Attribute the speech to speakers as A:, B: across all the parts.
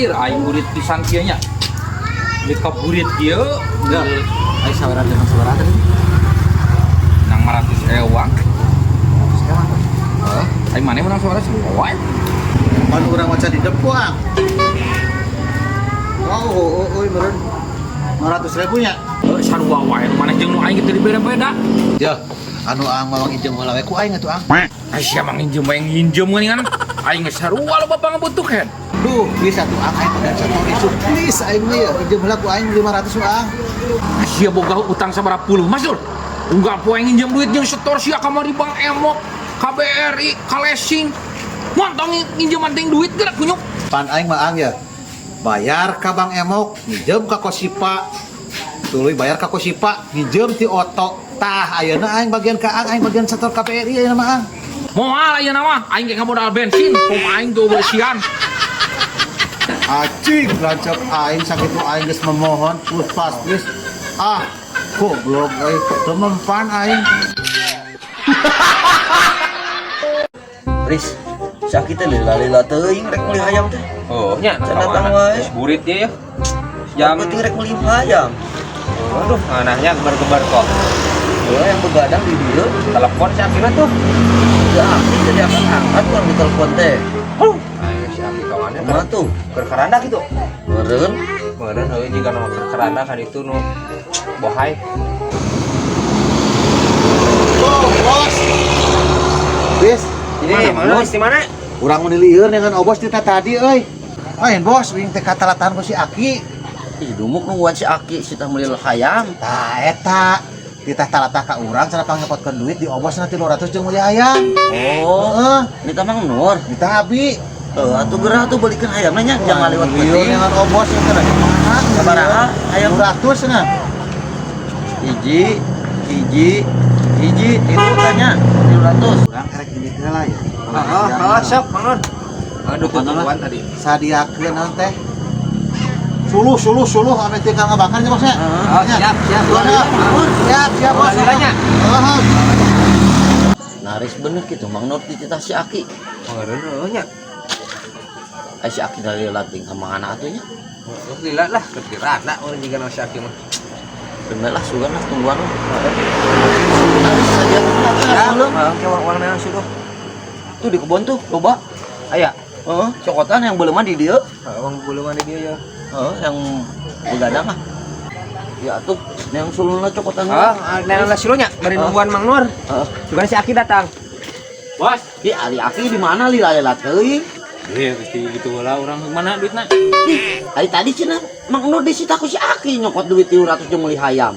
A: Anjir, aing burit pisan kieu nya. Duit ka burit kieu.
B: Enggak. Aing saweran dengan sabaraha tadi?
A: Nang 500 ewang.
B: Sekarang.
A: Heeh. Aing maneh menang suara semua wae.
B: Pan urang waca di depan. Oh, oh, oh, meureun 500 ribu nya.
A: Heuh, sarua wae nu maneh jeung nu aing teu beda-beda.
B: Ya, anu ang mawang injem heula we ku aing atuh ang.
A: Ai sia mah nginjem wae nginjem geuningan. Aing geus sarua loba pangabutuhan.
B: Duh, please atuh ang aing dan satu isuk. Please aing mah ya injem heula ku aing 500 nu ang.
A: Ai sia boga utang sabaraha puluh Mas Dur. Unggal poe nginjem duit jeung setor sia kamari Bank Emok, KBRI, Kalesing. Montong nginjeman ting duit gerak kunyuk.
B: Pan aing mah ang ya. Bayar ka Bank Emok, nginjem ka Kosipa. Tuluy bayar ka Kosipa, nginjem ti Oto. Tah ayeuna aing bagian ka ang, aing bagian setor KBRI ayeuna mah ang.
A: Moal ayeuna mah aing ge ngamodal bensin, pom aing teu bersihan.
B: Acing lancap aing sakitu aing geus memohon please pas please. Ah, goblok euy, teu mempan aing.
C: Riz, sakit teh lila-lila teuing rek meuli hayam teh.
A: Oh, nya
C: Can datang wae.
A: Burit ye ya.
C: Jam penting rek meuli hayam.
D: Aduh, nganahnya gembar-gembar kok.
C: Heeh, yang begadang di dieu.
D: Telepon si Akina tuh.
C: Teu aktif jadi akan angkat urang ditelepon teh.
D: Huh. Ayo si Aki kawannya
C: Kumaha tuh?
D: Keur keranda gitu.
C: Meureun.
D: Meureun heueuh jiga nu keur keranda kan itu nu bohai.
B: Oh, bos. Bis,
D: Ini mana? Di mana?
B: urang mun dilieur dengan obos di tadi euy. Aing bos, wing teh katalatahan ku si Aki.
C: Ih, dumuk nungguan si Aki si tah meuli hayam.
B: Tah eta ditah talatah ka urang cara pangnyokotkeun duit di obosna 300 jeung meuli hayam.
C: Oh,
B: Heeh,
C: ini tah Mang Nur.
B: ditah abi.
C: Heuh, atuh geura atuh belikeun hayamna nya, jangan lewat
B: Lieur
C: penting.
B: dengan obos teh da kumaha?
C: Sabaraha hayam?
B: 200 nah.
C: Hiji, hiji, hiji, itu tanya 300.
B: Urang erek ini teh lah ya.
D: Heeh, heeh, sok Mang Nur. Aduh, tungguan tadi.
B: Sadiakeun naon teh? Suluh suluh suluh ame teh kang ngabakar nya bosnya.
D: Oh, siap, siap.
B: Siap, siap bos.
D: Lilanya.
B: Heeh.
C: Naris bener gitu Mang Nur dititah si Aki.
D: Meureun heueuh nya.
C: Ai si Aki dari lating ka mana atuh nya?
D: Heeh, lila lah, keur diranda urang jiga nu si Aki mah.
C: Bener lah, sugan lah, tungguan lah. Naris saja
D: Ya, heeh, ke uang naon sudah.
C: Tuh di kebun tuh, loba.
D: Aya,
C: Heeh, cokotan yang belum di dieu.
D: heeh, uang beuleum di dieu ya.
C: Heeh, yang begadang ah. Ya tuh, yang suluna cokotan.
D: Heeh, naon lah silunya bari nungguan Mang Nur.
C: Heeh.
D: Sugan si Aki datang.
A: Bos.
C: Ih, ari Aki di mana lila lila teuing?
A: Iya, pasti gitu lah orang mana duitna?
C: Ih, ari tadi cenah Mang Nur disita ku si Aki nyokot duit 300 jeung meuli hayam.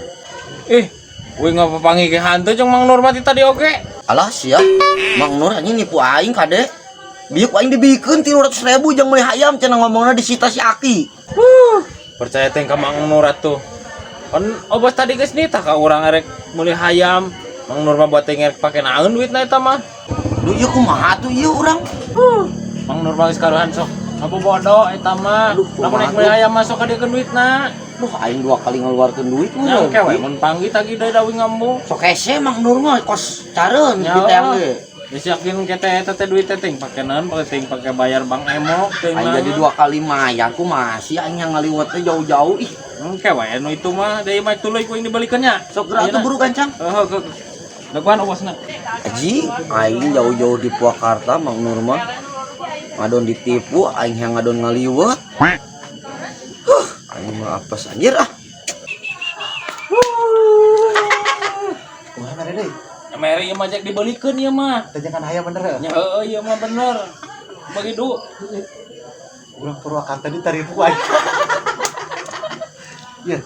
A: Eh, gue nggak papangi ke hantu jeung Mang Nur mati tadi oke.
C: Alah sia, Mang Nur anjing nipu aing kade. Biuk aing dibikeun 300.000 jeung meuli hayam cenah ngomongna disita si Aki.
A: Percaya teh ka Mang Nur atuh. Kan obos tadi geus nitah ka urang erek meuli hayam. Mang Nur mah buat teh ngerek pake naon duitna eta mah.
C: Duh ieu kumaha tuh ieu urang?
A: Mang Nur mah geus karuhan sok. Apa bodoh eta mah.
C: Aduh,
A: Lamun
C: kumaha
A: rek meuli hayam mah sok kadiekeun duitna.
C: Duh aing dua kali ngeluarkeun duit mah.
A: Nya engke we mun panggih tagih deui dawi ngambung.
C: Sok hese Mang Nur mah kos careun
A: Nya.
C: di teang ge.
A: Geus yakin kete eta teh duit teh ting pake naon pake ting pake bayar Bank Emok ting
C: Aing jadi dua kali mayang kumaha sih aing yang ngaliwat teh jauh-jauh ih.
A: Engke we nu itu mah deui mah tuluy ku aing dibalikeun nya.
C: Sok geura atuh buru gancang.
A: Heeh, heeh. Daguan obosna.
C: Aji, aing jauh-jauh di Purwakarta Mang Nur mah ngadon ditipu, aing yang ngadon ngaliwet. Huh, aing mah apes anjir ah.
B: Kumaha mere deui?
A: Mere ieu mah jak dibalikeun ieu mah.
B: Teh jangan hayam bener ya?
A: Nya heueuh ieu mah bener. Bagi du.
B: Urang Purwakarta ditaripu ku aing. Iya.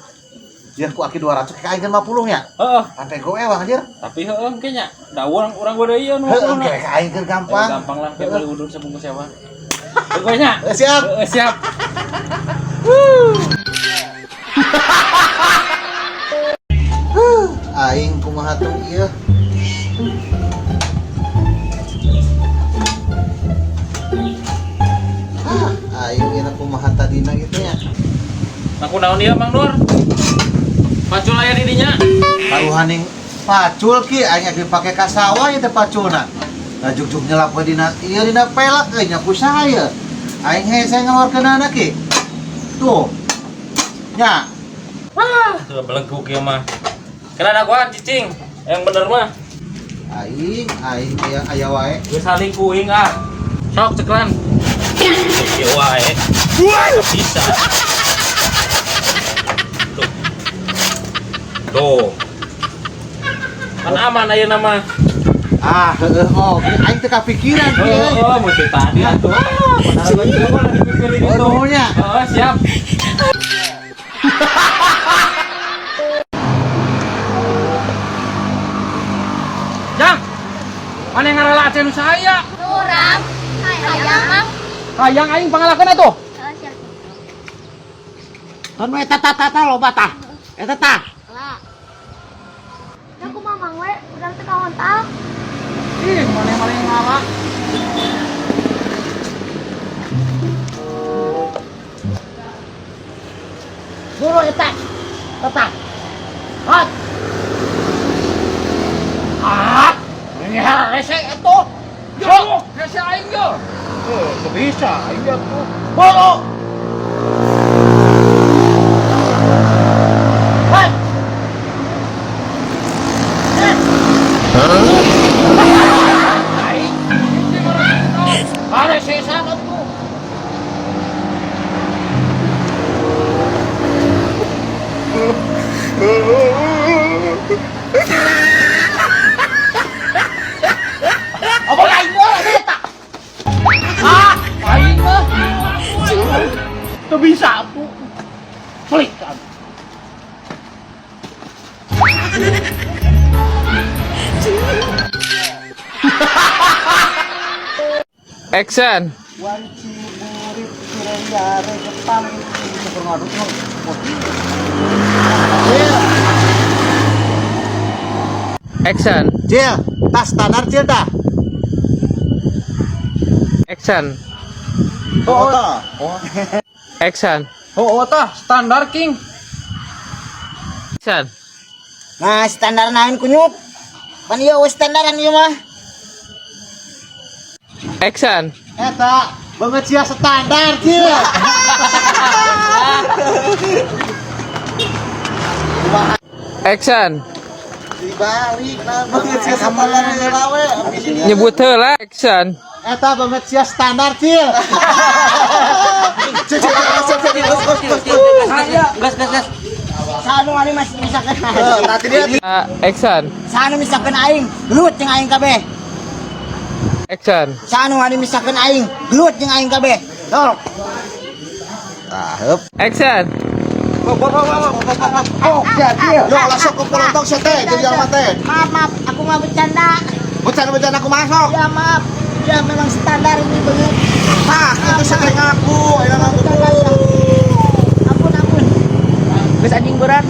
B: Ya ku Aki 200 ka aing 50 nya.
A: Heeh,
B: Pantai goe wah anjir.
A: tapi heueuh engke nya. Da urang urang gua deui ieu nu
B: Heeh,
A: 50
B: engke ka aing keur gampang.
A: Gampang lah kayak beli udun sebungkus sewa. Pokoknya
B: Eh, siap.
A: Heeh, siap.
B: Aing kumaha tuh ieu? Ah, aing ieu kumaha tadina gitu nya.
A: Nah kunaon ieu Mang Nur? Pacul aya di dinya.
B: Taruhaning pacul ki aing age pake ka sawah ieu teh paculna. Nah jugjug nyelap we dina ieu dina pelak euy nya ku saha ieu. Aing hese ngaluarkeunana ki. Tuh. Nya.
D: Wah, tuh belengkuk ya mah. Kena dakwaan cicing. Yang bener mah.
B: Aing aing aya aya wae.
D: Geus saling kuing ah. Sok ceklan. Ieu wae. Nggak bisa. Tuh. Tuh. Kan aman ayeuna mah.
B: Ah, heeh oh, aing teu kapikiran kieu.
D: Oh, mesti tadi atuh. Ah, padahal gua juga lagi mikirin
B: Oh,
D: itu.
B: nuhun nya.
D: Oh, siap.
A: Jang. Mana yang ngarala aceh nu saya?
E: Urang, hayang Mang.
A: Hayang aing pangalakeun atuh.
E: Heeh, siap.
B: Kan we eta tah tah loba tah. Eta tah.
E: Lah. Ya kumaha Mang we, urang teh kaontal.
A: Ih, mana yang mana yang ngala.
F: Buru eta. Eta. Hot.
A: Ah, ini hese atuh. Yo, hese aing yo.
B: Teu bisa aing atuh.
F: Buru. Hot.
A: Aing. Haresesan atuh.
F: Apa aing mah eta?
A: Ah, aing mah.
F: Teu bisa atuh. Pelit kan.
D: Action.
B: Wanci murid Surya Jepang Cil,
D: Action.
B: Cil, tas standar Cil tah.
D: Action.
B: Oh, tah.
D: Action.
A: Oh, tah standar king.
D: Action.
F: Nah, standar naon kunyuk? Pan ieu we standaran ieu mah.
D: Action.
B: Eta, banget sia standar Cil.
D: Action.
B: Dibalik nah banget sia standar heula we.
D: Nyebut heula action.
B: Eta banget sia standar Cil. Cil, cil, cil, cil, cil, cil.
C: Gas gas gas.
F: Sanu ani masih misakeun.
B: Nanti dia
D: Action.
F: Sanu misakeun aing, gelut jeung aing kabeh.
D: Action.
F: Sanu ani misakeun aing, gelut jeung aing kabeh. Tolong.
B: Tah, heup.
D: Action.
B: Oh, Yo, langsung ke pelontong sia teh, jadi jelema teh.
F: Maaf, maaf, aku mah bercanda.
B: Bercanda-bercanda aku masuk.
F: Ya maaf. Ya memang standar ini banget.
B: Tah, itu sia teh ngaku, ayeuna ngaku.
F: Bercanda ya. Ampun, ampun.
C: Geus anjing berat.